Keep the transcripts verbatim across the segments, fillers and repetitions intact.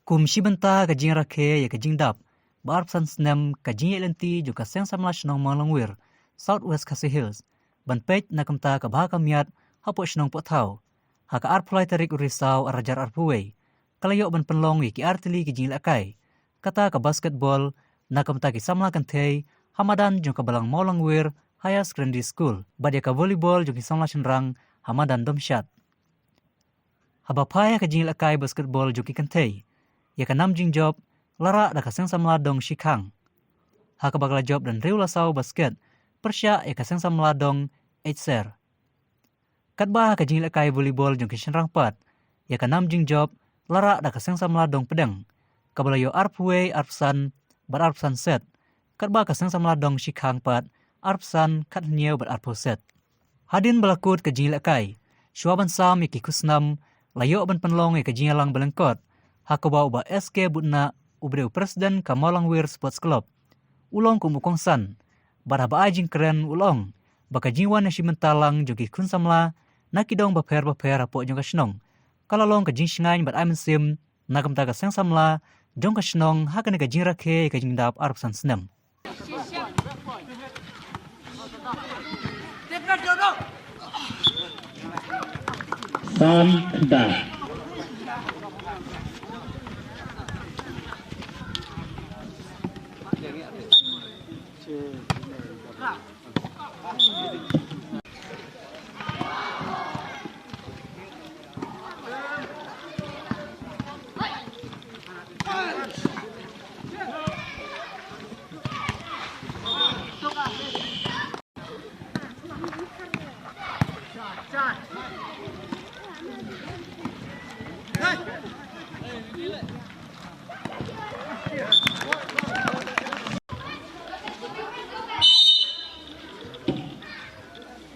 Kum shi bynta ka jingrakhe ïa ka jingdap ba arphew san snem ka jingïaid lynti jong ka Seng Samla Shnong Mawlangwir, South West Khasi Hills, ban peit na ka bynta ka bha ka miat hapoh shnong pohthaw, ha ka arphew lai tarik u Risaw arhajar arphew wei, ka la ïoh ban pynlong ïa ki artylli ki jingïalehkai, kata ka basketball na ka bynta ki samla kynthei ha madan jong ka balang Mawlangwir Higher Secondary School, bad ïa ka volleyball jong ki samla shynrang ha madan Domshad. Haba phai ha ka jingïalehkai basketball jong ki kynthei, ïa ka nam jingjop la rah da ka Seng Samla Dong Shikhang, ha kaba ka la jop da hynriew la saw basket pyrshah ïa ka Seng Samla Dong Eiser. Katba ha ka jingïalehkai volleyball jong ki shynrang pat, ïa ka nam jingjop la rah da ka Seng Samla Dong Pdeng, kaba la ïoh arphew wei arphew san bad arphew san set, katba ka Seng Samla Dong Shikhang pat arphew san, khathynñiew bad arphew set. Hadien ba la kut ka jingïalehkai, shuwa ban sam ïa ki khusnam, la ïoh ban pynlong ïa ka jingïalang ba lyngkot ha kaba u Bah S K Budna, uba dei u president ka Mawlangwir Sports Club, u long kum u kongsan, bad haba ai jingkren u la ong ba ka jingwan ïashim bynta lang jong ki khun samla na ki dong bapher bapher hapoh jong ka shnong ka la long ka jingshngaiñ bad ai mynsiem na ka bynta ka Seng Samla jong ka shnong ha kane ka jingrakhe ïa ka jingdap arphew san snem. San da.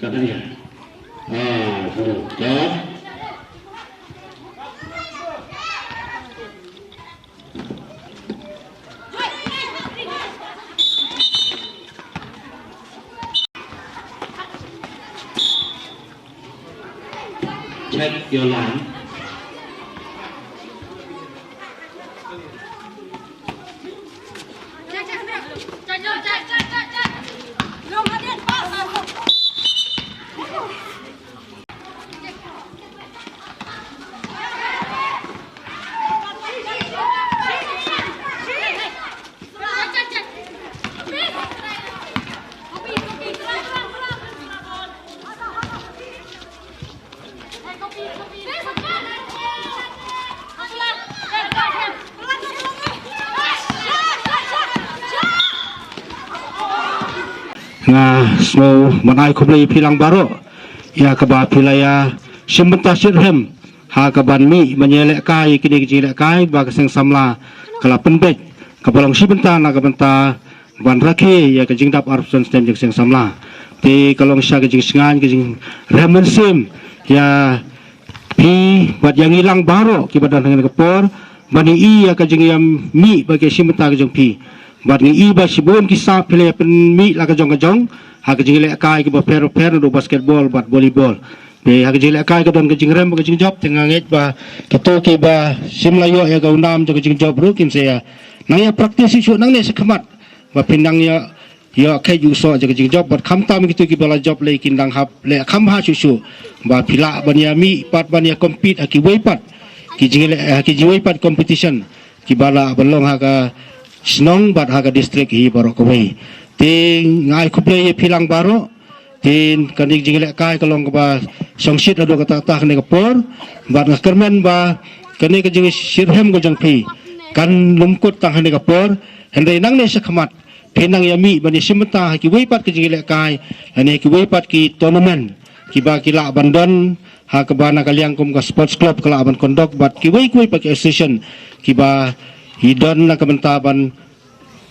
Katanya. Ah, sudah. Dah. Check your line. Nga sngew ban ai khublei ïa phi lang baroh ïa kaba phi la ïa shim bynta shitrhem ha kaban mih ban ïalehkai ïa kine ki jingïalehkai ba ka seng samla ka la pynbeit, kaba long shi bynta na ka bynta ban rakhe ïa ka jingdap arphew san snem jong ka seng samla. Te ka long shisha ka jingshngaiñ, ka jingrem mynsiem ïa phi bad ïa ngi lang baroh kiba don ha kane ka por, ban ïohi ïa ka jingïamih bad ka jingshim bynta ka jong phi. Bad ngi i ba shibun ki sap phi la ïa pynmih la ka jong ka jong ha ka jingïalehkai kiba pher bapher, naduh basketball bad volleyball. Te ha ka jingïalehkai ka don ka jingrem bad ka jingjop, te nga ngeit ba kito kiba shym la ïoh ïa ka u nam jong ka jingjop ruh kin sa ïa nang ïa practice shuh shuh nangne shakhmat, ba phin nang ïa ïoh kheit ïoh soh jong ka jingjop. Bad khamtam kito kiba la jop lei kin dang hap leh kham bha shuh shuh ba phi lah ban ïa mih pat ban ïa compete ha kiwei pat ki jingïaleh, ha kiwei pat competition kiba lah ban long ha ka shnong bad ha ka district hi baroh kawei. Te nga ai khublei ïa phi lang baroh. Te kane ka jingïalehkai ka long kaba shongshit haduh katta katta ha kane ka por. Bad nga kyrmen ba kane ka jingshitrhem ka jong phi kan ym kut tang ha kane ka por, hynrei nangne shakhmat phin nang ïa mih ban ïa shim bynta ha kiwei pat ki jingïalehkai lane kiwei pat ki tournament kiba ki lah ban don, ha kaba na ka liang kum ka sports club ka lah ban conduct, bad kiwei kiwei pat ki association kiba ki don na ka bynta ban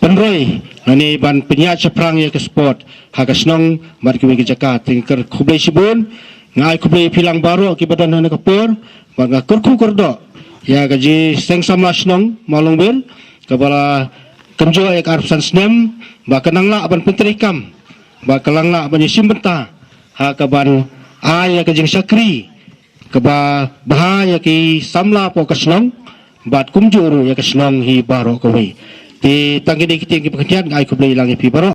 pynroi lane ban pynïaid shaphrang ïa ka sport ha ka shnong bad kiwei ki jaka. Te nga kyrkhu khublei shibun, nga ai khublei ïa phi lang baroh kiba don ha kane ka por, bad nga kyrkhu kyrdoh ïa ka jingseng samla shnong Mawlangwir kaba la kynjoh ïa ka arphew san snem, ba kan nang lah ban pyntreikam, ba kan nang lah ban ïashim bynta ha kaban ai ïa ka jingshakri kaba bha ïa ki samla hapoh ka shnong, bad kumjuh ruh ïa ka shnong hi baroh kawei. Te tang kine ki ktien kiba khyndiat, nga ai khublei lang ïa phi baroh.